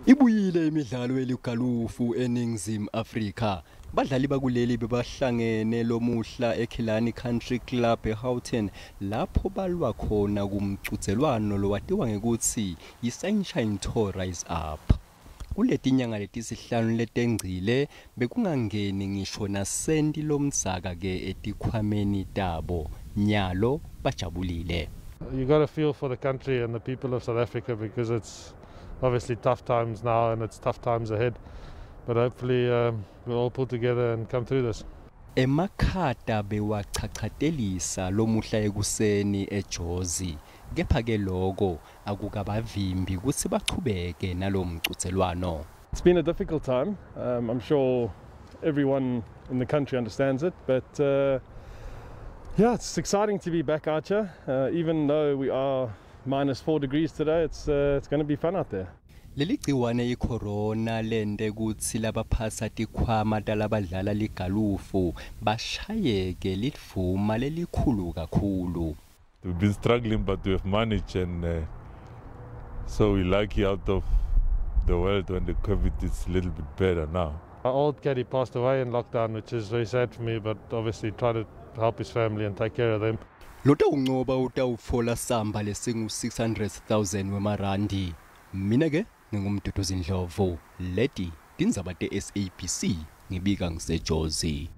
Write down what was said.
Ibuyile imidlalo yeligalufu eNingizimu Afrika. Badlali bakuleli bebahlangene lomuhla eKillarney Country Club eHoughton lapho balwa khona kumcudzelwano lowatiwa ngekutsi yi-Sunshine Tour Rise Up. Kuletinyanga letisihlanu letengcile bekungangeni ngisho nasenti lomdzaka ke etikhwameni tabo. Nyalo bajabulile. You got to feel for the country and the people of South Africa because it's obviously tough times now and it's tough times ahead. But hopefully we'll all pull together and come through this. Emakhata bewachachatelisa lomuhla ekuseni eJozi. Kepha ke lokho akukabavimbi kutsi bachubeke nalomcudzelwano. It's been a difficult time. I'm sure everyone in the country understands it, but yeah, it's exciting to be back out here. Even though we are -4 degrees today, it's going to be fun out there. Leli gciwane icorona lente kutsi labaphatsa tikhwama talabadlala ligalufu bashayeke lidvuma lelikhulu kakhulu. We've been struggling, but we have managed, and so we're lucky out of the world when the COVID is a little bit better now. Our old caddy passed away in lockdown, which is very sad for me, but obviously try to help his family and take care of them. Lotawuncoba utawutfola samba lesingu 600,000 wemarandi. Mina ke nginguMduduzi Ndlovu. Leti tindzaba te-SABC ngibika ngiseJozi.